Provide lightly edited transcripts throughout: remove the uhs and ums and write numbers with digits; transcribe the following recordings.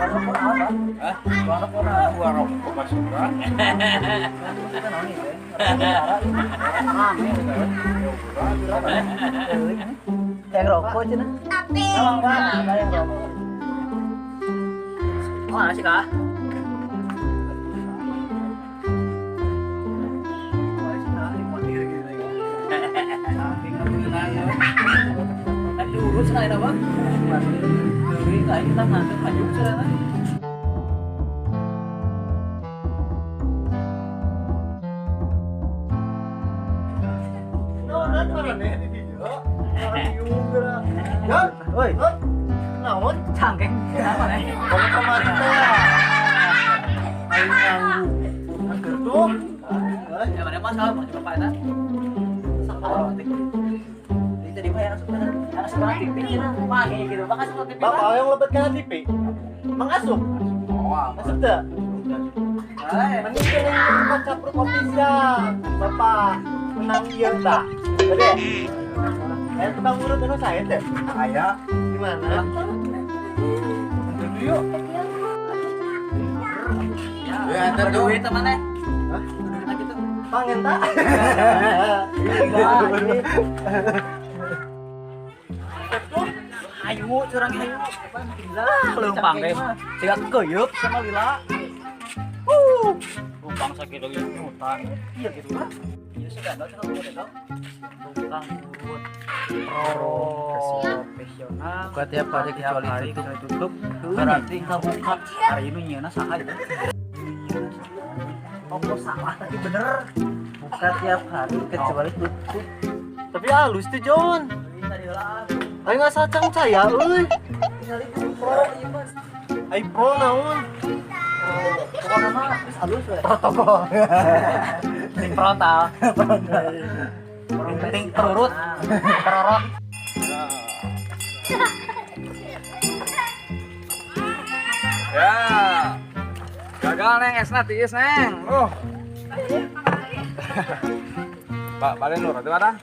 Hah? Gua rokok pasukan. Yang rokok cenah. Emang Pak, ada yang rokok. Mana sih, Kak? Lurus kayak apa? Lurus kayak kita ngantuk maju sana. Oi, naon? Cangkeng. Kenapa nih? Kamu kemarin teh. Aing nganggu. Angger tuh. Ya mana masalah mau coba eta. Tadi mah yang asup kana TV cenah. Mah gitu. Mah asup TV. Bapak yang lebet kana TV. Mang asup. Asup teu? Mending kena capruk official. Bapak menang ieu tah. Gede. Tukang urut anu saya teh. Aya di mana? Yuk. Ya, entar duit mana? Hah? Duit gitu. Pangen tak? Ayo curang ayo. Leumpang deh. Siga keuyeup sama lila. Lumpang sakitu ge hutan. Iya gitu mah. Iya sudah cenah udah tukang urut profesional. Buka tiap hari kecuali tutup. Berarti kabuka hari ini nyeuna saha itu. Toko salah tapi bener. Buka tiap hari kecuali tutup. Tapi halus tuh John. Tadi lah. Ayo nggak sacang saya, euy. Tinggal itu pro ieu mah. Ai pro naon? Pokoknya mah geus halus we. Protokol. Ting frontal. Ting perurut. Perorot. Ya. Gagal neng esna tiis neng. Oh. Pak, balen nurut di mana?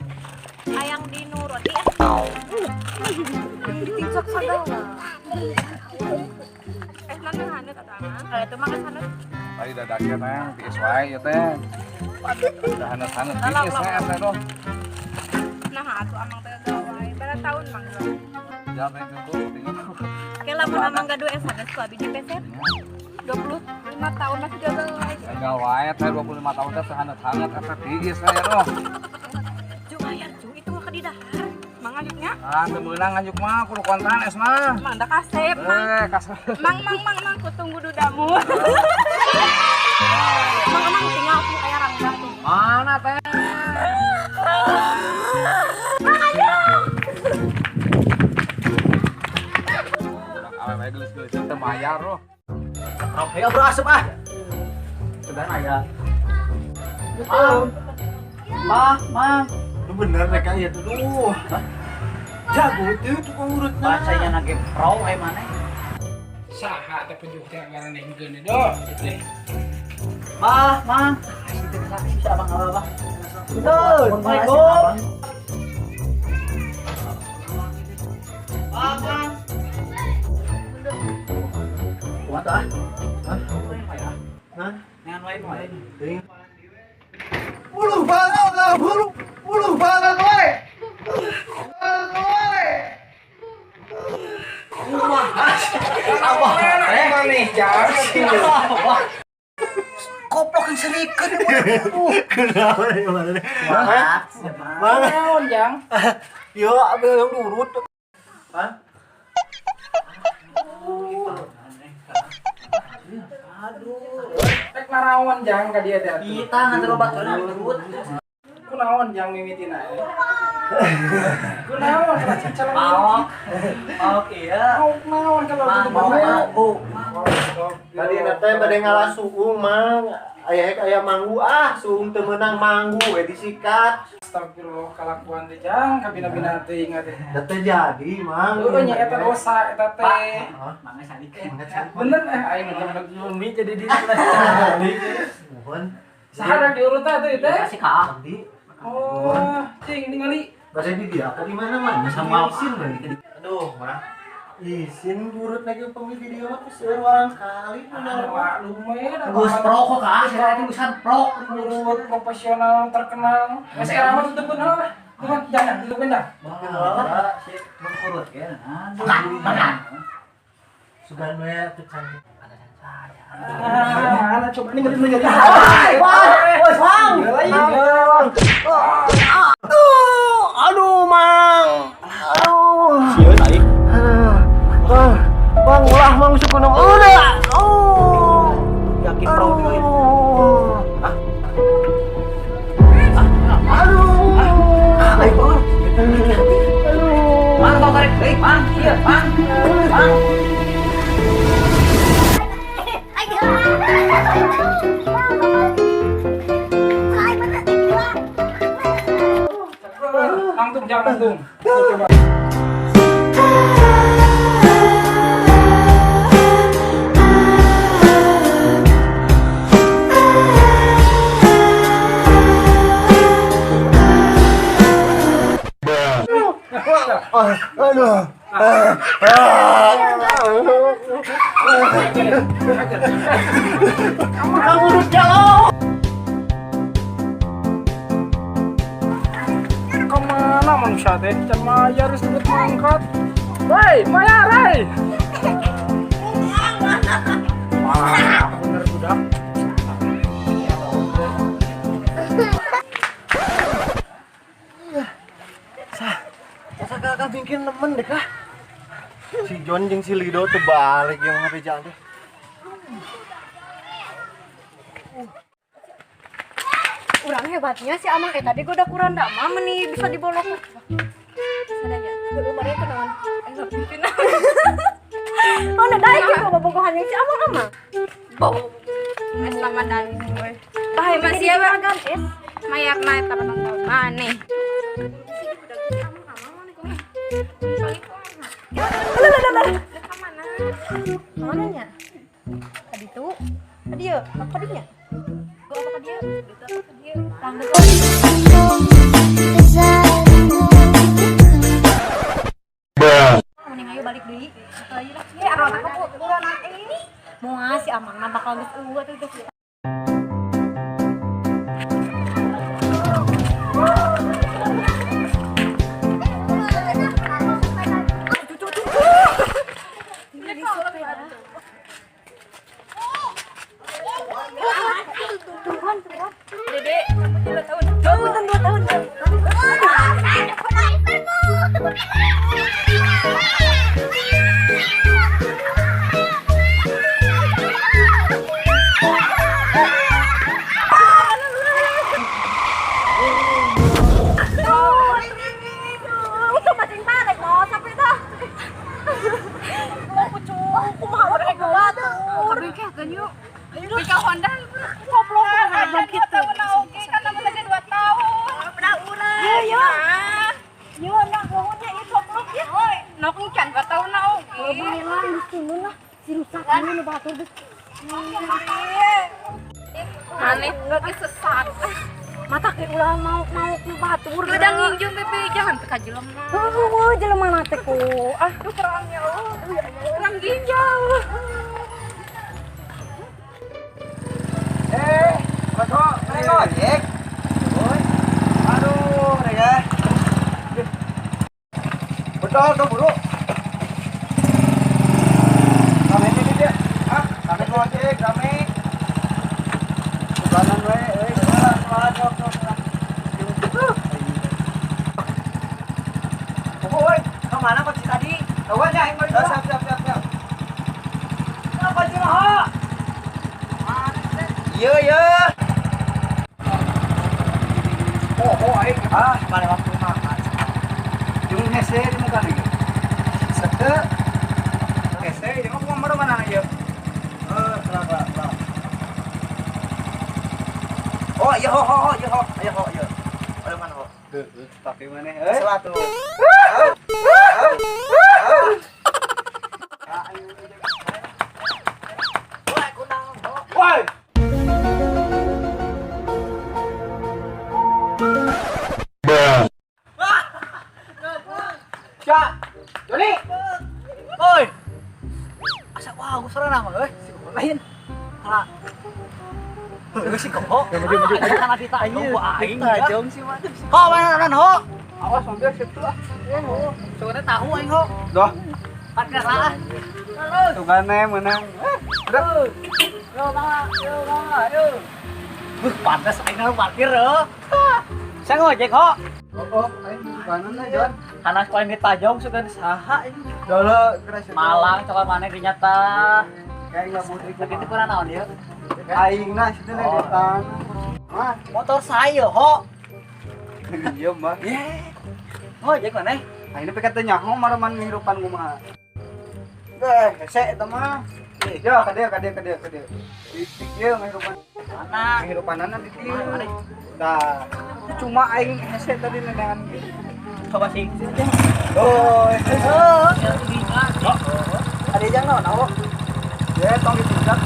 Ayang di nurut ya. Ditingcok sagala. Esna nu haneut atuh mah. Kalau itu mah geus haneut. Tadi dadaknya neng tiis wae ieu teh. Udah haneut-haneut tiis neng esna tuh. Nah, atuh amang teh gagal wae. Bara tahun mang. Jangan teh tunggu tinggal. Oke, lamun amang gaduh es haneut ku abi di PC. 25 tahun masih gagal wae. Gagal wae teh 25 tahun teh haneut-haneut eta tiis teh tuh. Ju aya ju itu mah kedidahar. Mang nganjuknya? Ah, teu meunang nganjuk mah kudu kontan es mah. Mang da kasep, Mang. Kasep. Mang mang mang mang ku tunggu dudamu. Mang mang tinggal tuh aya rangga tuh. Mana teh? Mang ayo. Awewe geus-geus teu mayar loh. Ayo bro asup ah. Sudah aya. Mah, mah. Lu bener mereka ya tuh. Duh. Jago tuh tukang urutna. Bacanya nage pro eh mana? Saha teh pejuh teh ngaran nengkeun doh teh. Mah, mah. Situ saksi abang apa, Bah? Betul. Assalamualaikum. Mah, mah. Kumaha tuh ah? Hah? Hah? Nengan wae kumaha? Teuing. Uluh banget, uluh, uluh banget wae. Apa? Maneh jang. Koplok yang serikeun. Kenapa nih mana? Mana? Naon jang? Yo, ambil yang urut. Hah? Aduh. Rek naraon jang ka dia teh atuh. Kita nganter obat urut. Kunaon jang mimitina eh? Kunaon calon Maok. Maok iya. Maok naon kalau gitu Maok mabuk. Tadi teh bade ngalah suung mang. Aya aya manggu ah, suung teu meunang manggu we disikat. Astagfirullah kalakuan teh jang kabina-bina teuing teh. Da teh jadi mang. Heueuh nya eta dosa eta teh. Mangga sadik. Bener aing mah mie jadi di Mohon. Saha rek diurut teh atuh teh? Kasih ka. Abdi. Oh, cing ningali. Bade di dia apa di mana mana sama isin we. Aduh, mah. Isin burut lagi pemi video mah seueur warang kali Maklum we da. Geus pro kok ka saya teh geus pro Urut profesional terkenal. Geus era mah tutupkeun heula lah. Kumaha jangan tutupkeun dah. Baheula si mengkurut ya. Makan. Sugan we atuh cantik. Ah, coba ini ngeri ngeri. Wah, wah, Mang. Aduh, Mang. Aduh. Sieun aing. Bang, Bang, ulah Mang suku nong udah. Oh. Yakin pro deui. Hah? Aduh. Ayo, Bang. Aduh. Mang tong tarik deui, Mang. Ieu, Mang. Mang. Langsung jangan langsung. Coba. Aduh. Kamu urut jauh. Kemana manusia teh? Can mayar geus mangkat. Woi, mayar euy. Wah, bener budak. Masa kakak bikin nemen deh kah? Si John jeung si Lido tuh balik yang HP jalan deh. Urang hebatnya si Amang tadi gue udah kurang dah mama nih bisa dibolok. Sadanya, gue mari itu naon. Oh, nah daik gitu bobogohan yang si Amang amang. Bo. Selamat dan gue. Bahaya Masih ya, Bang. Es. Mayar naik tahun mana? Mana? Mananya? Tadi tuh, tadi ya, apa dinya? Gua apa dia? Gitu apa dia? Tangga. Mending ayo balik deui. Ayo lah. Eh, arwah aku buruan ini. Mau ngasih Amang mah bakal geus eueuh atuh geus. Dede, 2 tahun. 2 tahun. Aneh, nggak sesat. Mata ke ulah mau ku batur. Gedang nginjem bebe jangan ke jelema. Heueuh jelema na teh ku. Ah, duh kerang ya Allah. Kerang ginjal. Masuk, naik ojek. Aduh, mereka. Betul tuh buru. Rame ini dia. Hah? Rame ojek, rame. Sebelahan we, euy, sebelahan, sok, sok, sok. Woi, kemana kunci tadi? Tahu aja, aing balik. Siap, siap, siap, siap. Apa sih mah? Iya, iya. Oh, oh, aing. Ah, mana waktu makan. Jeung hese di muka nih. Sete. Hese, ieu mah kumaha mana ieu? Kenapa? Oh, iya ho ho, iya ho, iya ho, iya. Ada mana ho? Pakai mana? Eh, selatu. Woi. Cak, Joni. Oi. Asa wah, gua sorana mah euy, si Koko lain. Hala. Heuh si Koko. Maju maju. Kana ditajong ku aing. Tajong sih mah. Ho, mana nan ho? Awas mobil situ ah. Sugana tahu aing ho. Doh, Parkir lah. Terus. sugane menang. Udah. Yo, mama, yo, mama, yo. Pantes aing nu parkir heuh. Saya ngojek ho. Oh, aing suganan lah, Jon. Karena sekolah ini tajong sugan saha ini. Dolo keras. Malang coba mana dinyata. Kayak enggak mudik. Tapi itu kurang naon ya. Aing nah situ nih di tanah. Mah, Motor saya ho. iya mah. Ngojek mana? Nah, ini pakai teh nyaho maraman ngirupan kumaha. Eh, hese eta mah. Ya, kade kade kade kade. Titik ieu ngirupan. Mana? Ngirupanana titik. Mana? Nah, cuma aing hese tadi nenean. Coba sih. Oh, Oh, ada yang naon ho? ya tong ditindak.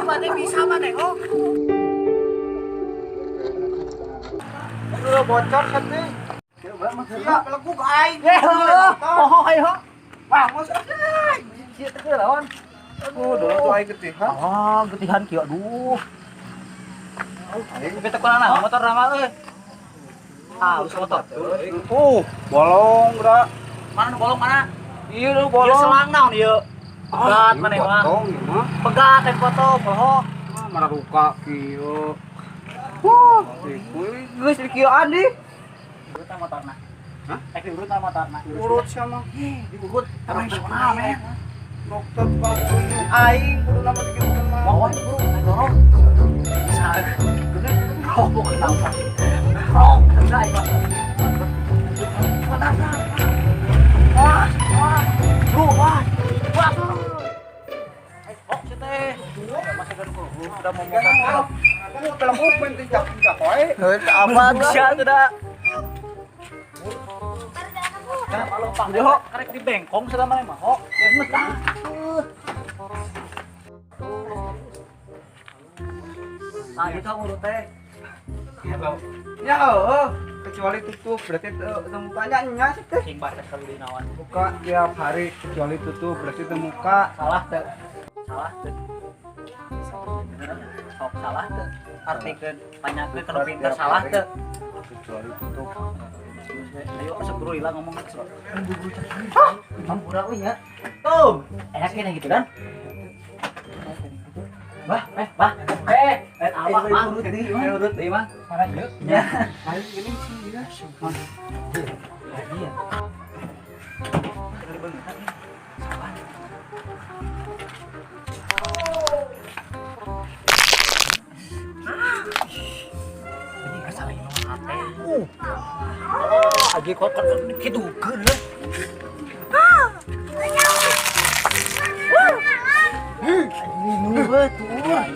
Mana bisa mana ho? Udah bocor sate. Siap pelekuk aing. Eh, oh, ayo. Wah, mos. Ieu teh lawan. Aduh, dulu tuh aing getihan. Ah, getihan kieu aduh. Tapi teh kurang naon motor nama euy. Ah, harus motor. Bolong, Bro. Mana nu bolong mana? Iya lu Ieu bolong. selang naon ieu? Pegat mana mah? Potong ieu mah. Pegat yang foto, poho. Ah, mana ruka kieu. Wah, geus dikieuan di. Urut motorna. Hah? Rek diurut na motorna. Urut sama Diurut. Profesional, men. dokter kudu aing kudu nama dikieukeun mah. Mau buru, naik dorong. Bisa. Rokok kenapa? Rok, kerja aing mah. Wah, wah. Bro, wah. Wah. Oh, si teh. Masih kan udah mau Kan kamu pelekuk penting wae. Apa bisa tuh dah? Yo, karek di bengkong sudah mana mah, ho. Nah, itu urut teh. Ya heuh, kecuali tutup berarti teu mukanya nya sih teh. Cing baca sekali di nawan. Buka tiap hari kecuali tutup berarti teu muka. Salah teh. Salah teh. Sok salah teh. Artikeun tanyakeun kalau pinter salah teh. Kecuali tutup. Ayo asup guru hilang ngomong. Hah? Hampura euy ya. Tuh, enak kene gitu kan? Bah, bah. Apa mah? Urut deui mah. Mana ieu? Ya. Aing gini sih ya. Iya. Aji kok kitu keun we.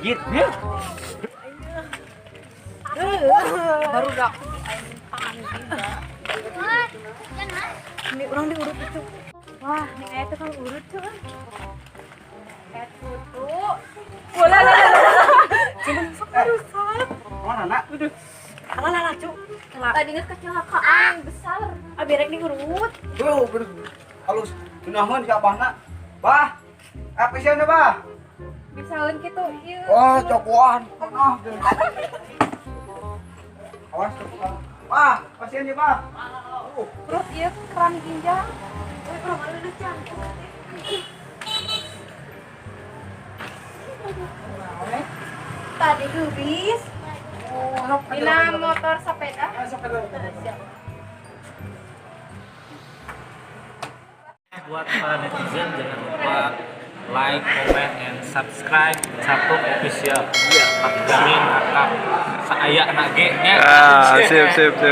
Anjir, ya. Baru dah. Ini orang diurut itu. Wah, ini kayak tukang urut tuh. Kayak tutu. Bola lah. Jangan sok rusak. Mana nak? Alah lah, cu. Tadi ingat kecelakaan besar. Abi rek diurut. Bro, bro. Halus. Geunahun ka abahna. Bah. Apa sih bah? Misalnya gitu, iya. Wah, jagoan. Ah. Awas tuh. Bah, pasien ya, Bah. Terus iya kram ginjal. Orang ada jantung. Tadi kubis. Dina motor sepeda. Buat para netizen jangan lupa like, comment, and subscribe Capruk Official. Iya, jamin akap saya anak G nya. Sip sip sip.